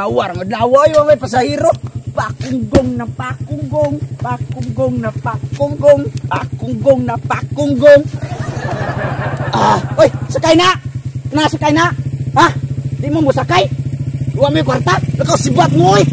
Ngawar madlaw ay may pasahero. Pakunggong na pakunggong, pakunggong na pakunggong, pakunggong na pakunggong. Ah, oy, sakay na. Na sakay na. Ha? Di mo mosakay? Duwa may kwarta? Nakaw sibat mo oy.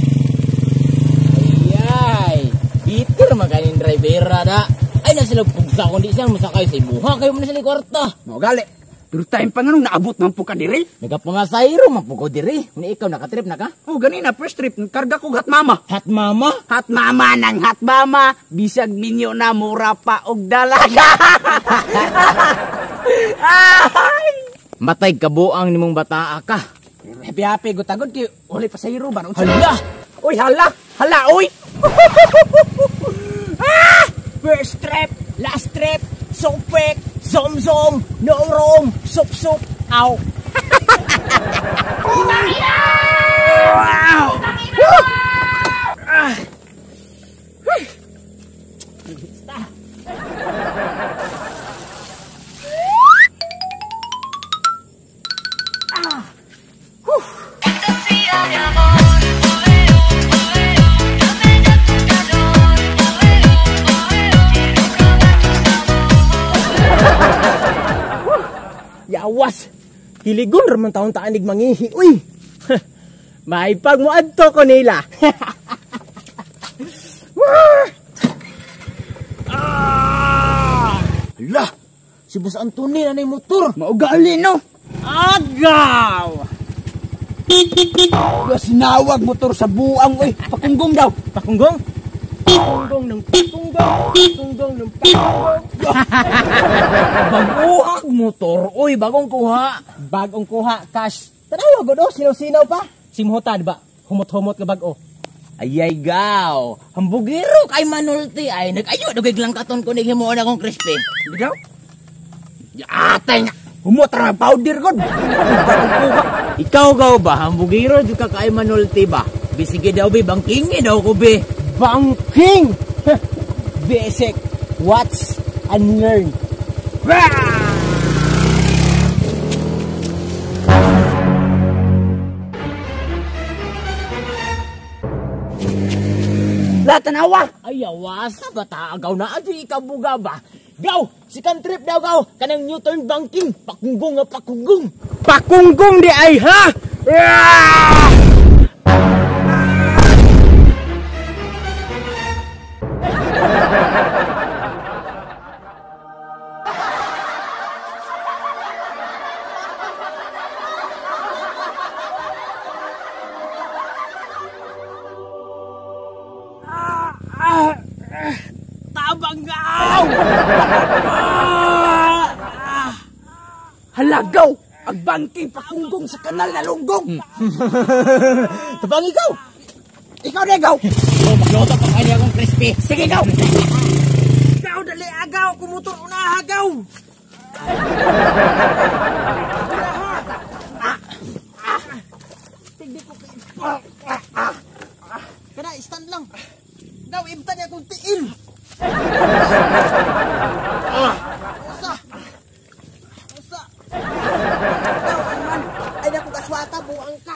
Ayay, bitter magaling drivera da. Ay na sila pugsa kung di siya mosakay sa ibuha kayo man sila kwarta. Mo gali. Pero time pa nga nung naabot man po ka diri. Nagapangasayro man po ko diri. Ni ikaw nakatrip na ka? Oh, ganina first trip karga ko hat mama. Hat mama? Hat mama nang hat mama. Bisag minyo na mura pa og dalaga. Ay! Matay kabuang nimong bataa ka. Happy happy gutagod kay wala pasahero ba? Hala! Oy hala! Hala oy! Ah! First trip, last trip, sopek, zom zom, no room, sup sup, aw. Wow! Ah! Yawas! Hiligon raman taon taanig mangihi, uy! Maipag mo adto ko nila! Ah! Hala! Si Boss Anthony na na yung motor! Maugali no! Agaw! Sinawag motor sa buang, uy! Pakunggong daw! Pakunggong? Pakunggong ng pakunggong! Pakunggong ng pakunggong! Baguhag motor, uy! Bagong kuha! Bagong kuha, cash! Tanawa, godo! Sinaw-sinaw pa! Simhutan ba? Humot-humot ka bag-o. Ayay gaw! Hambugiro kay manulti ay! Nag-ayo! Nagiglang katon ko naghimuon akong crispy. Hindi daw? Atay nga! Humot ra powder god! Bagong kuha! Ikaw gaw ba? Hambugiro di ka kay manulti ba? Bisige daw be, bangkingi daw ko be! Bangking! Basic, watch and learn. La tanawa! Ay, awasa ba taagaw na? Adi ikabuga ba? Gaw! Second trip daw gaw! Kanang Newton banking! Pakunggong nga pakunggong! Pakunggong di ay ha! Ah! Tabang gaw! Halagaw! Ang bangking pakunggong sa kanal na lunggong! Tabang ikaw! Ikaw na ikaw! Oh, magluto pa kayo akong crispy! Sige gaw! Gaw dali agaw! Kumutor unaha gaw! Tigdi ko kana, stand lang! Daw, ibtan niya akong tiil! Usa! Usa! Daw, man! Ay, nakong kaswata, buang ka!